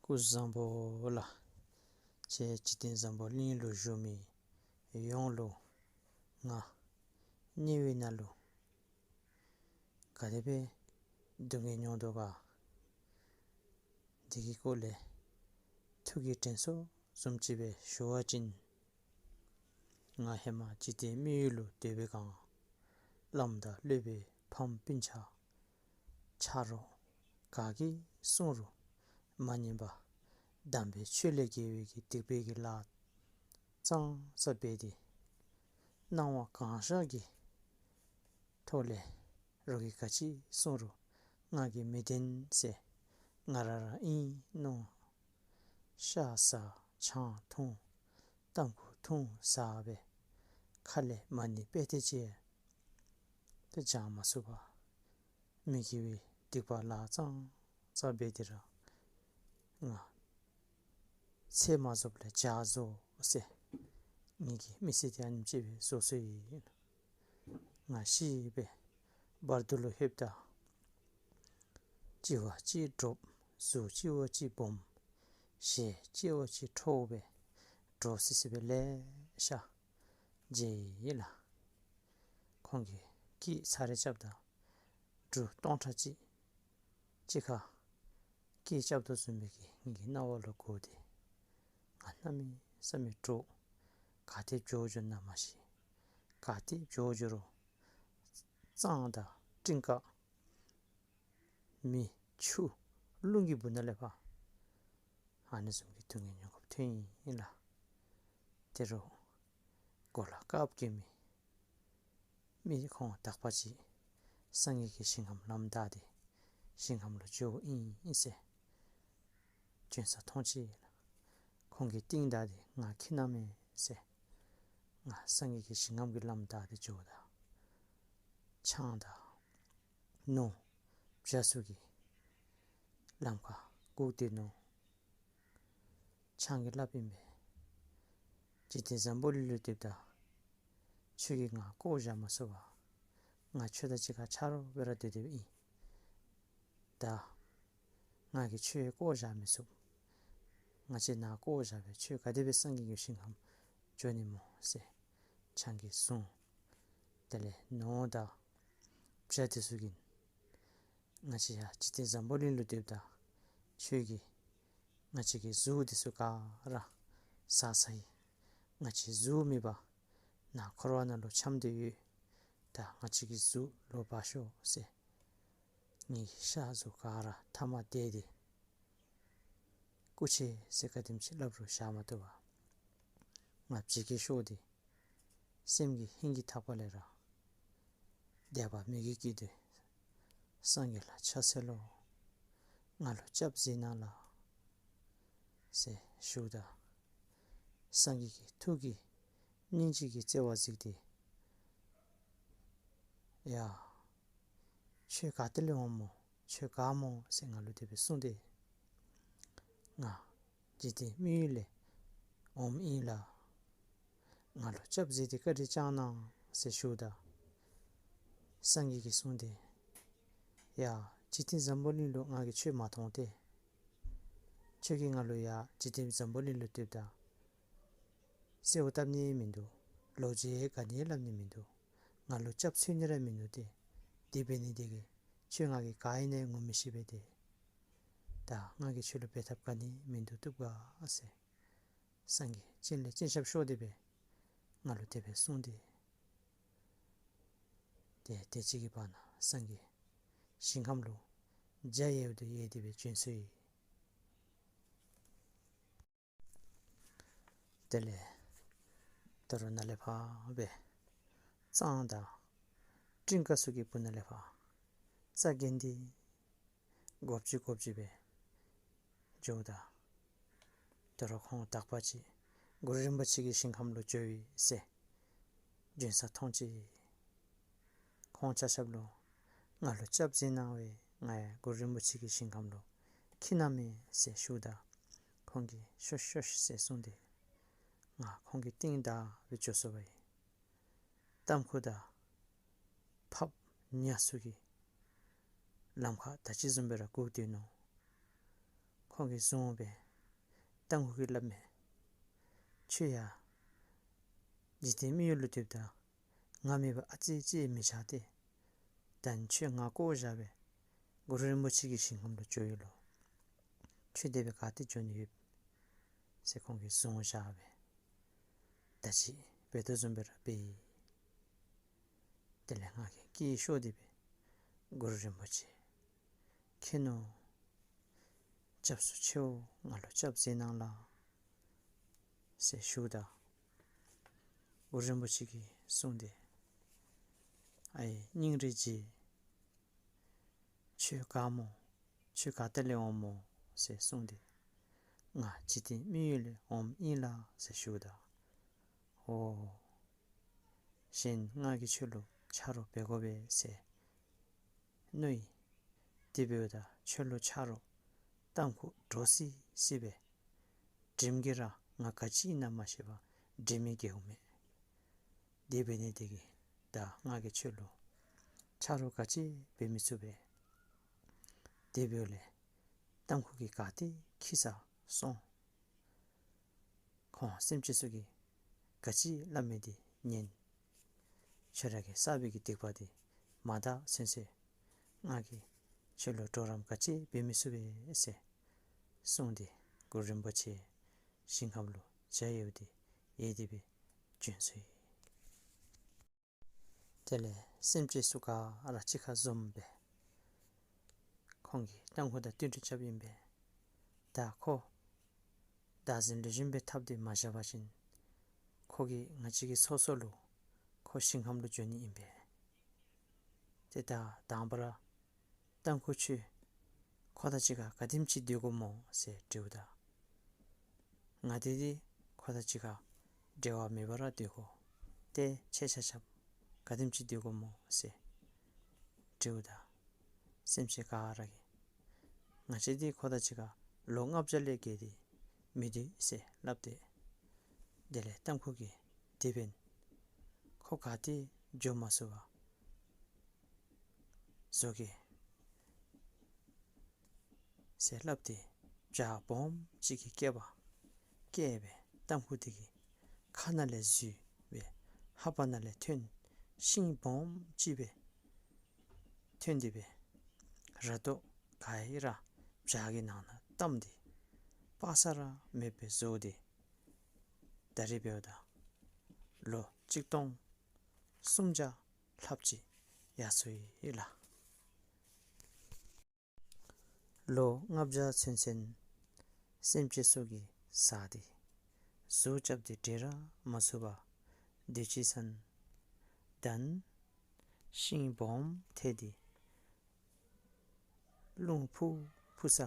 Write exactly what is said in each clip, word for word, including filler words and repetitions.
སྐུ་གཟུགས་བཟང་པོ་ལགས། ཁྱེད་འཇིག་རྟེན་བཟང་པོ་གླིང་ལུ་བཞུགས་མི་ཡོངས་ལུ་ང་བརྙན་འཕྲིན་ནང་ལུ་ག་དེ་སྦེ་སྡུག་བསྔལ་མྱོང་དོ་ག། འདི་གི་སྐོར་ལས་ཐུགས་ཀྱི་དྲན་གསོ་བཟུམ་ཅིག་སྦེ་ཞུ་བ་ཅིན། ང་ཧེ་མ་འཇིག་རྟེན་མི་ཡུལ་ལུ་སྡོད་པའི་སྒང་བླམ་དང་སློབ་དཔོན་ཕམ་སྤུན་ཆ་ཆ་རོགས་ག་གིས་གསུངས་རུང་མ་ཉན་པར་དམ་པའི་ཆོས་ལས་འགལ་བའི་གི་སྡིག་པའི་གི་ལཱ་ཙང་ཙ་འབད་དེ། སྣང་བ་གང་ཤར་གྱི་ཐོག་ལས་རོགས་ཀྱིས་ག་ཅི་གསུངས་རུང་ང་གིས་མི་བདེན་ཟེར་ང་ར་ར་ཨིན་མནོ། ཤ་ཟ་ཆང་འཐུང་ཏམ་ཁུ་འཐུང་ཟ་སྦེ་ཁ་ལས་མ་ཎི་དཔེ་དེ་ཅིག་ཏེ་བགྱང་མ་ཚུགས་པར་མི་དགེ་བའི་སྡིག་པ་ལཱ་ཙང་ཙ་འབད་དེ་ར་ང་ཚེ་མ་རྫོགས་ལས་བྱ་རྫོགས་ཟེར་ངེ་གི་མི་ཚེ་དེ་ཨ་ནེམ་ཅིག་སྦེ་རྫོགས་སོ་ཡི། ང་ཤི་སྦེ་བར་དོ་ལུ་ལྷོདཔ་ད་གཅིག་བ་གཅིག་འདྲོག། གཟུགས་གཅིག་བ་གཅིག་སྦོམ། ཞལ་གཅིག་བ་གཅིག་འཁྲོག་སྦེ་འདྲོག་སི་སི་སྦེ་ལེ་ཤ་མཇལ་ཡི་ལགས། ཁོང་གིས་སྐད་ཚར་རེ་རྐྱབ་ད་འབྲུ་སྟོང་ཕྲག་གཅིག་གཅིག་ཁར་སྐད་རྐྱབ་དོ་བཟུམ་སྦེ་གི་ངེ་གི་རྣ་བ་ལུ་གོ་སྟེ། ང་གནམ་མེད་ས་མེད་འདྲོག། ག་ཏེ་འགྱོ་འགྱོ་ན་མ་ཤེས། ག་ཏེ་འགྱོ་འགྱོ་རུང་གཙང་དང་སྤྲིན་དཀར་མེ་ཆུ་རླུང་གི་སྦུག་ན་ལས་ཕར་ཨ་ནི་བཟུམ་གྱི་སྡུག་བསྔལ་མྱོང་དགོཔ་ཐོན་ཡི་ལགས། དེ་རུང་མགོ་ལ་སྐགཔ་གྱོན་མི་མི་ཁོང་དག་པ་ཅིག་སངས་རྒྱས་ཀྱི་ཞིང་ཁམས་ལམ་བདའ་སྟེ་ཞིང་ཁམས་ལུ་འགྱོཝ་ཨིན་ཟེར་བྱོན་ས་མཐོང་ཅི། ཁོང་གིས་རྟིང་བདའ་སྟེ་ང་ཁྱིམ་ནང་མེད་ཟེར། ང་སངས་རྒྱས་ཀྱི་ཞིང་ཁམས་ཀྱི་ལམ་བདའ་སྟེ་འགྱོཝ་ད་ཆང་དང་ནོར་བྱ་ཚུ་གིས་ལམ་ཁར་སྒུག་སྡོད་ནུག། ཆང་གིས་སླབ་ཨིན་པས། འཇིག་རྟེན་འཛམ་བུ་གླིང་ལུ་སྡོདཔ་ད་ཁྱོད་ཀྱིས་ང་བཀོ་བཞག་མ་ཚུགས་པས། ང་ཁྱོད་དང་གཅིག་ཁར་ཆ་རོགས་སྦེ་ར་སྡོད་སྡོདཔ་ཨིན། ད་ང་གིས་ཁྱོད་བཀོ་བཞག་མི་ཚུགས། ང་བཅས་ནཱ་བཀོ་བཞག་པས་ཁྱོད་ག་དེ་སྦེ་སངས་རྒྱས་ཀྱི་ཞིང་ཁམས་འགྱོ་ནི་སྨོ་ཟེར་ཆང་གིས་བཟུང་། དེ་ལས་ནོར་དང་བྱ་དེ་ཚུ་གིས་ང་བཅས་ཡར་འཇིག་རྟེན་འཛམ་བུ་གླིང་ལུ་སྡོདཔ་ད་ཁྱོད་ཀྱིས་ང་བཅས་ཀྱི་གཟུགས་དེ་ཚུ་ག་ར་ཟ་ཟ་ཡི། ང་བཅས་གཟུགས་མེད་པར་ནཱ་འཁོར་བ་ནང་ལུ་འཁྱམས་ཏེ་ཡོད། ད་ང་བཅས་ཀྱི་གཟུགས་ལོག་འབག་ཤོག་ཟེར་ངེ་གི་ཤ་གཟུགས་ག་ར་ཐ་མ་བརྡལ་ཏེ་སྐུ་མཁྱེན་ཟེར་ག་དེམ་ཅིག་སླབ་རུང་བཞག་མ་བཏུབ་པར་ང་བྱི་གི་ཤོར་ཏེ་སེམས་ཀྱི་ཧིང་གི་ཐག་པ་ལས་ར་དད་པ་མོས་གུས་སྐྱེས་ཏེ་སངས་རྒྱས་ལ་ཕྱག་འཚལ་ལོ། ང་ལུ་སྐྱབས་མཛད་གནང་ལགས་ཟེར་ཞུཝ་ད་སངས་རྒྱས་ཀྱིས་ཐུགས་ཀྱི་སྙིང་རྗེ་གི་བརྩེ་བ་གཟིགས་ཏེ། ཡ། ཁྱོད་ག་ཏེ་ལས་འོངམ་སྨོ། ཁྱོད་ག་སྨོ་ཟེར་ང་ལུ་དེ་སྦེ་གསུངས་ཏེ། ང་འཇིག་རྟེན་མི་ཡུལ་ལས་འོངམ་ཨིན་ལགས། ང་ལུ་སྐྱབས་མཛད་དེ་བཀའ་དྲིན་བསྐྱང་གནང་ཟེར་ཞུཝ་ད་སངས་རྒྱས་ཀྱིས་གསུངས་ཏེ། ཡ། འཇིག་རྟེན་འཛམ་བུ་གླིང་ལུ་ང་གིས་ཁྱོད་མ་མཐོང་སྟེ། ཁྱོད་ཀྱིས་ང་ལུ་ཡར་འཇིག་རྟེན་འཛམ་བུ་གླིང་ལུ་སྡོདཔ་ད་གསོལཝ་བཏབ་ནི་མིན་འདུག། ལོ་རྒྱུས་ག་ནི་སླབ་ནི་མིན་འདུག། ང་ལུ་སྐྱབས་འཚོལ་ནི་ར་མིན་འདུག་སྟེ། དེ་འབད་ནི་དེ་གིས་ཁྱོད་ང་གིས་ག་ཨིན་ན་ངོ་མི་ཤེས་པས་ཏེ། ད་ང་གིས་ཁྱོད་ལུ་འབད་ཐབས་ག་ནི་མིན་འདུག་བཏུབ་ག་ཟེར། སངས་རྒྱས་སྤྱན་ལས་སྤྱན་ཆབ་ཤོར་ཏེ་སྦེ་ང་ལུ་དེ་སྦེ་གསུངས་ཏེ། ཏེ་དེ་ཅིག་གི་བར་ན་སངས་རྒྱས་ཞིང་ཁམས་ལུ་འཇའ་ཡལ་དོ་ཡལ་ཏེ་སྦེ་བྱོན་སོ་ཡི། དེ་ལས་ད་རུང་ནཱ་ལས་ཕར་སྦེ་གཙང་དང་སྤྲིན་དཀར་ཚུ་གི་སྦུག་ན་ལས་ཕར་རྩ་འགེངས་ཏེ་སྒོར་གཅིག་སྒོར་གཅིག་སྦེ་འགྱོཝ་ད་ད་རུང་ཁོང་དག་པ་ཅིག་གུ་རུ་རིན་པོ་ཆེ་གི་ཞིང་ཁམས་ལུ་འགྱོ་ཡི་ཟེར་བྱོན་ས་མཐོང་ཅི། ཁོང་ཆ་ཁྱབ་ལུ་ང་ལུ་སྐྱབས་མཛད་གནང་བས་ང་ཡར་གུ་རུ་རིན་པོ་ཆེ་གི་ཞིང་ཁམས་ལུ་འཁྱིད་གནང་མས་ཟེར་ཞུཝ་ད་ཁོང་གིས་ཤོག་ཤོག་ཟེར་གསུངས་ཏེ་ང་ཁོང་གི་རྟིང་བདའ་སྦེ་འགྱོ་སོ་བ་ཡི། ཏམ་ཁུ་དང་ཕགཔ་ཉ་ཚུ་གིས་ལམ་ཁར་ད་ཅི་བཟུམ་སྦེ་ར་སྒུག་སྡོད་ནུག། ཁོང་གིས་བཟུང་བས། རྟ་མགོ་གིས་སླབ་མས། ཁྱོད་ཡ། འཇིག་རྟེན་མི་ཡུལ་ལུ་སྡོདཔ་ད། ང་མེད་པར་ཨ་ཙི་ཅིག་མི་ཆགས་ཏེ། ད་ནི་ཁྱོད་ང་བཀོ་བཞག་པས། གུ་རུ་རིན་པོ་ཆེ་གི་ཞིང་ཁམས་ལུ་འགྱོ་ཡི་ལོ། ཁྱོད་དེ་སྦེ་ག་ཏེ་འགྱོ་ནི་ཡོད། ཟེར་ཁོང་གིས་བཟུང་བཞག་པས། ད་ཅི་འབད་དོ་བཟུམ་སྦེ་ར་འབད་ཡི། དེ་ལས་ང་གིས་སྐད་ཤོར་ཏེ་སྦེ། གུ་རུ་རིན་པོ་ཆེ། མཁྱེན་ནོ། སྐྱབས་སུ་མཆིའོ། ང་ལུ་སྐྱབས་མཛད་གནང་ལགས། ཟེར་ཞུཝ་ད། གུ་རུ་རིན་པོ་ཆེ་གིས་གསུངས་ཏེ། ཨའི་སྙིང་རེ་རྗེ། ཁྱོད་ག་སྨོ། ཁྱོད་ག་ཏེ་ལས་འོངམ་སྨོ་ཟེར་གསུངས་ཏེ། ང་འཇིག་རྟེན་མི་ཡུལ་ལས་འོངམ་ཨིན་ལགས་ཟེར་ཞུཝ་ད། ཨོ། གཞན་ང་གིས་ཁྱོད་ལུ་ཆ་རོགས་འབད་དགོ་པས་ཟེར་མནོ་ཡི། དེ་འབདཝ་ད་ཁྱོད་ལུ་ཆ་རོགས་རྟ་མགོ་འདྲོག་སི་སི་སྦེ། དྲིམ་གྱིས་ར་ང་ག་ཅི་ཨིན་ན་མ་ཤེས་པར་དྲིམ་གྱིས་འགྱེཝ་མས། དེ་འབད་ནི་དེ་གིས་ད་ང་གིས་ཁྱོད་ལུ་ཆ་རོགས་ག་ཅི་འབད་མི་ཚུགས་པས། དེ་འབདཝ་ལས་རྟ་མགོ་གིས་ག་ཏེ་འཁྱིད་ས་སོང་། ཁོང་སེམས་ཅན་ཚུ་གིས་ག་ཅི་སླབ་མི་དེ་ཉན། ཁྱོད་ར་གིས་བསགས་པའི་གི་སྡིག་པ་དེ་མ་དག་ཚུན་ཚོད་ང་གིས་ཁྱོད་ལུ་གྲོགས་རམ་ག་ཅི་འབད་མི་ཚུགས་པས་ཟེར་གསུངས་ཏེ། གུ་རུ་རིན་པོ་ཆེ་ཞིང་ཁམས་ལུ་བྱོན་ཡོད་དེ། ཡོད་དེ་སྦེ་བྱོན་སོ་ཡི། དེ་ལས་སེམས་ཅན་ཚུ་ག་ར་གཅིག་ཁར་འཛོམས་པས། ཁོང་གིས་རྟ་མགོ་དང་བསྟུན་གྲོས་རྐྱབ་ཨིན་པས། ད་ཁོ་བདག་འཛིན་ལུས་སྦྱིན་པའི་ཐབས་དེ་མ་བཞག་པ་ཅིན། ཁོ་གིས་ང་བཅས་ཀྱི་སོ་སོ་ལུ་ཁོ་ཞིང་ཁམས་ལུ་འགྱོ་ནི་ཨིན་པས། ཏེ་ད་དང་པ་ར་རྟ་མགོ་ཁྱོད་ཁོ་དང་གཅིག་ཁར་ག་དེམ་ཅིག་སྡོད་དགོཔ་སྨོ་ཟེར་དྲིཝ་ད། ང་དེ་དེ་ཁོ་དང་གཅིག་ཁར་འབྲལ་བ་མེད་པར་སྡོད་དགོ། ཏེ་ཁྱེད་ཆ་ཁྱབ་ག་དེམ་ཅིག་སྡོད་དགོཔ་སྨོ་ཟེར་དྲིཝ་ད། སེམས་ཅན་ག་ར་གིས་ང་བཅས་དེ་ཁོ་དང་གཅིག་ཁར་ལོ་ལྔ་བརྒྱ་ལས་བརྒལ་ཏེ་མི་སྡོད་ཟེར་སླབ་སྟེ། དེ་ལས་རྟ་མགོ་གིས་དེ་འབདན་ཁོ་ག་ཏེ་འགྱོ་མ་ཚུགས་པར་བཟོ་གེ་ཟེར་སླབ་སྟེ། བྱག་སྦོམ་གཅིག་གི་སྐེད་པ་བཀལ་སྦེ་རྟ་མགོ་དེ་གི་ཁ་ནང་ལས་འཛུལ་སྦེ་ལྷ་པ་ནང་ལས་ཐོན། ཤིང་སྦོམ་གཅིག་སྦེ་ཐོན་ཏེ་སྦེ་ར་ཏོག་ག་ཡི་ར་བྱག་གི་ནང་ན་བསྡམས་ཏེ་པ་སངས་ར་མེད་པར་བཟོ་སྟེ། ད་རེས་འབདཝ་ད་ལོ་གཅིག་སྟོང་སུམ་བརྒྱ་ལྷགཔ་ཅིག་ཡར་སོ་ཡི་ལགས། ལོ་ལྔ་བརྒྱ་ཚུན་ཚོད་སེམས་ཅན་ཚུ་གིས་ཟ་སྟེ་ཟུག་རྐྱབ་སྟེ་བསྒྲལ་ར་མ་ཚུགས་པར་སྡོད་ཅི་ཟེར་ན། ད་ནི་ཤིང་སྦོམ་ཐལ་ཏེ་རླུང་ཕུ་ཕུ་ས་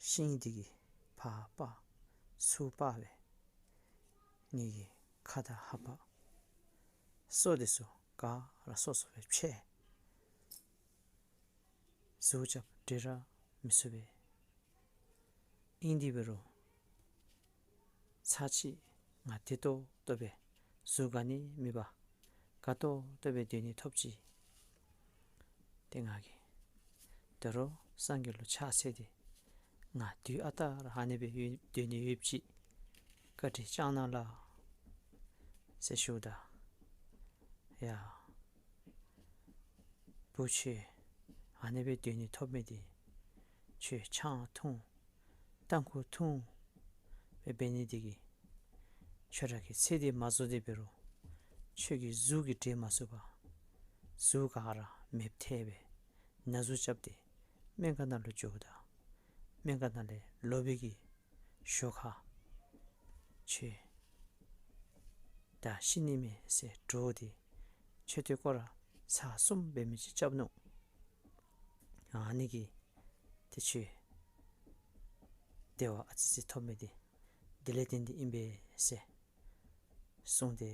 ཤིང་དེ་གིས་ཕར་སྤར་ཚུར་སྤར་སྦེ་ངེ་གི་ཁ་དང་ལྷ་པ་སོ་དེ་ཚུ་ག་ར་སོ་སོ་སྦེ་ཕྱེ། ཟུག་རྐྱབ་བསྒྲལ་ར་མི་ཚུགས་པས། ཨིན་དེ་འབད་རུང་ཚར་གཅིག་ང་བདེ་ཏོག་ཏོ་སྦེ་ཟུག་ག་ནི་མེད་པར་དགའ་ཏོག་ཏོ་སྦེ་སྡོད་ནི་ཐོབ་ཅི། ཏེ་ང་གིས་དོ་རུང་སངས་རྒྱས་ལུ་ཕྱག་འཚལ་ཏེ་ང་དུས་ཨ་རྟག་ར་ཨ་ནི་སྦེ་ཡོད་སྡོད་ནི་ཡོདཔ་ཅིག་བཀའ་དྲིན་བསྐྱང་གནང་ལགས་ཟེར་ཞུཝ་ད། ཡ། བུ་ཁྱོད་ཨ་ནི་སྦེ་སྡོད་ནི་ཐོབ་མི་དེ་ཁྱོད་ཆང་འཐུང་རྟ་མགོ་འཐུང་སྦེ་འབད་ནི་དེ་གིས་ཁྱོད་ར་གི་ཚེ་འདི་མ་རྫོགས་ཏེ་འབད་རུང་ཁྱོད་ཀྱི་ཟུག་གིས་བསྒྲལ་མ་ཚུགས་པར་ཟུག་ག་ར་མེདཔ་ཐལ་སྦེ་ན་ཟུག་རྐྱབ་སྟེ་སྨན་ཁང་ནང་ལུ་འགྱོཝ་ད་སྨན་ཁང་ནང་ལས་ལོག་པའི་གི་ཞོར་ཁར་ཁྱོད་ད་ཤི་ནི་མས་ཟེར་འདྲོག་སྟེ་མཆོད་རྟེན་སྐོར་ར་ཚར་གསུམ་འབད་མི་ཅིག་རྐྱབ་ནུག། ཨ་ནི་གིས་ཏེ་ཁྱོད་བདེ་བ་ཨ་ཙི་ཅིག་ཐོབ་མི་དེ་དེ་ལས་བརྟེན་ཏེ་ཨིན་པས་ཟེར་གསུངས་ཏེ།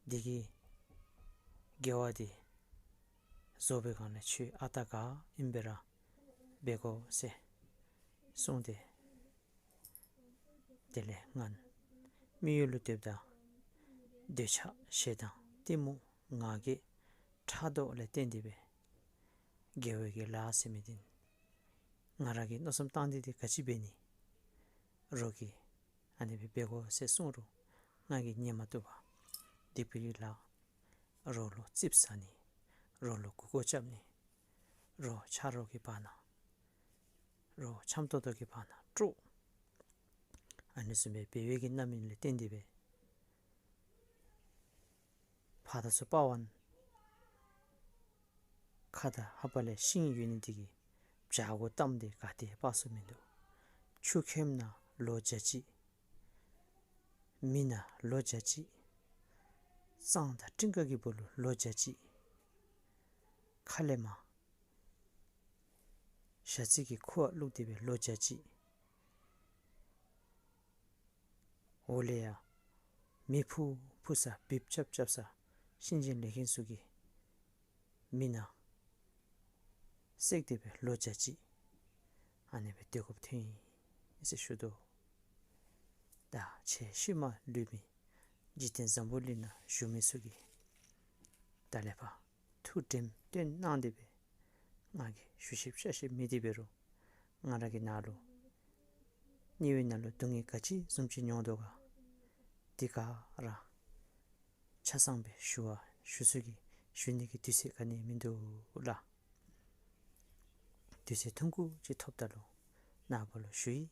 དེ་གི་དགེ་བ་དེ་རྫོགས་པའི་སྒང་ལས་ཁྱོད་ཨ་རྟག་ག་ཨིན་པས་ར་འབད་དགོ་ཟེར་གསུངས་ཏེ། དེ་ལས་ང་མི་ཡུལ་ལུ་སྡོདཔ་ད་འདོད་ཆགས་ཞེ་སྡང་གཏི་མུག་ང་རྒྱལ་ཕྲག་དོག་ལས་བརྟེན་ཏེ་སྦེ་དགེ་བའི་གི་ལཱ་ཟེར་མི་དེ་ ང་རང་གི་མནོ་བསམ་བཏང་དེ་དེ་ག་ཅི་འབད་ནི། རོགས་ཀྱིས་ཨ་ནི་སྦེ་འབད་དགོ་ཟེར་གསུངས་རུང་ང་གིས་ཉན་མ་བཏུབ་པར་སྡིག་པའི་ལས་ལ་རོགས་ལུ་རྩིགཔ་ཟ་ནི། རོགས་ལུ་མགུ་སྐོར་རྐྱབ་ནི། རོགས་ཆ་རོགས་ཀྱི་བར་ན་རོགས་འཆམ་ཏོག་ཏོ་གི་བར་ན་དཀྲོག་ཨ་ནི་བཟུམ་སྦེ་འབད་བའི་གི་རྣམ་སྨིན་ལས་བརྟེན་ཏེ་སྦེ་ཕར་དང་ཚུར་སྤར་བ་ན་ཁ་དང་ལྷ་པ་ལས་ཤིང་ཡོད་ནི་དེ་གིས་བྱག་གུ་བསྡམས་ཏེ་ག་ཏེ་སྤར་ས་མིན་འདུག་ཆུ་ཁྱིམ་ནང་ལོ་བརྒྱ་གཅིག་མི་ནང་ལོ་བརྒྱ་གཅིག་གཙང་དང་སྤྲིན་དཀར་གྱི་སྦུག་ལུ་ལོ་བརྒྱ་གཅིག་ཁ་ལས་མར་ཞ་རྩི་གི་ཁུ་བ་བླུགས་ཏེ་སྦེ་ལོ་བརྒྱ་གཅིག་འོག་ལས་ཡང་མེ་ཕུ་ཕུ་ས་འབིབས་རྐྱབ་རྐྱབ་ས་གཤིན་རྗེ་ལས་མཁན་ཚུ་གིས་མི་ནང་བསྲེགས་ཏེ་སྦེ་ལོ་བརྒྱ་གཅིག་ཨ་ནི་སྦེ་སྡོད་དགོཔ་ཐོན་ཡི་ཟེར་ཞུ་དོ། ད་ཁྱེད་ཤུལ་མ་ལུས་མི་འཇིག་རྟེན་འཛམ་བུ་གླིང་ནང་བཞུགས་མི་ཚུ་གིས་ད་ལས་ཕར་ཐུགས་དྲན་སྟོན་གནང་སྟེ་སྦེ་ང་གིས་ཞུ་ཞིབ་བཤད་ཞིབ་མི་དེ་འབད་རུང་ང་ར་གི་ནང་ལུ་དམྱལ་བའི་ནང་ལུ་སྡུག་བསྔལ་ག་ཅི་བཟུམ་ཅིག་མྱོང་དོ་ག་དེ་ག་ར་ཆ་ཚང་སྦེ་ཞུ་བ་ཞུ་ཚུལ་གྱི་ཞུ་ནི་གི་དུས་ཚོད་ག་ནི་མིན་འདུག་ལགས། དུས་ཚོད་ཐུང་ཀུ་ཅིག་ཐོབ་ད་ལུ་ནཱ་བུ་ལུ་ཞུ་ཡི།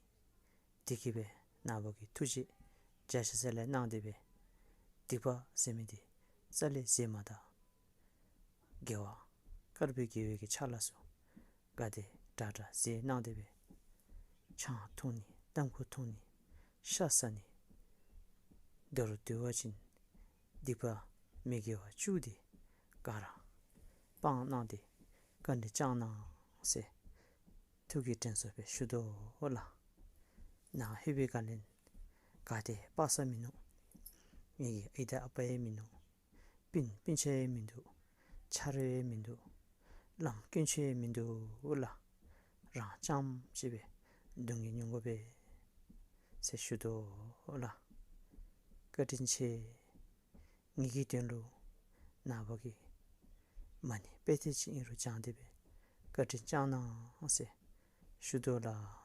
དེ་གིས་སྦེ་ནཱ་བུ་གིས་ཐུགས་རྗེ་རྒྱ་ཆེ་ས་ལས་གནང་སྟེ་སྦེ་སྡིག་པ་ཟེར་མི་དེ་རྩ་ལས་བཟོད་མ་ད། དགེ་བ་དཀར་པོའི་དགེ་བའི་གི་ཕྱག་ལས་ཚུ་ག་དེ་དྲག་དྲག་མཛད་གནང་སྟེ་སྦེ་ཆང་འཐུང་ནི་ཏམ་ཁུ་འཐུང་ནི་ཤ་ཟ་ནི་མདོར་བསྡུ་བ་ཅིན་སྡིག་པ་མི་དགེ་བ་བཅུ་དེ་ག་ར་སྤང་གནང་སྟེ་བཀའ་དྲིན་བསྐྱངས་གནང་ཟེར་ཐུགས་ཀྱི་དྲན་གསོ་སྦེ་ཞུ་དོ་ལགས། ནཱ་ལྷོད་པའི་བཀའ་ལན་ག་དེ་སྤར་ས་མིན་ནུག་ངེ་གི་ཨའི་དང་ཨ་པ་ཡང་མིན་ནུག་སྤུན་སྤུན་ཆ་ཡང་མིན་འདུག་ཆ་རོགས་ཡང་མིན་འདུག་བླམ་དཀོན་མཆོག་ཡང་མིན་འདུག་ལགས། རང་རྐྱངམ་གཅིག་སྦེ་སྡུག་བསྔལ་མྱོང་དགོ་པས་ཟེར་ཞུ་དོ་ལགས། བཀའ་དྲིན་ཆེ། ངེ་གི་དོན་ལུ་ནཱ་བུ་གིས་མ་ཎི་དཔེ་དེབ་ཅིག་ཨིན་རུང་བགྱང་སྟེ་སྦེ་བཀའ་དྲིན་བསྐྱངས་གནང་ཟེར་ཞུ་དོ་ལགས།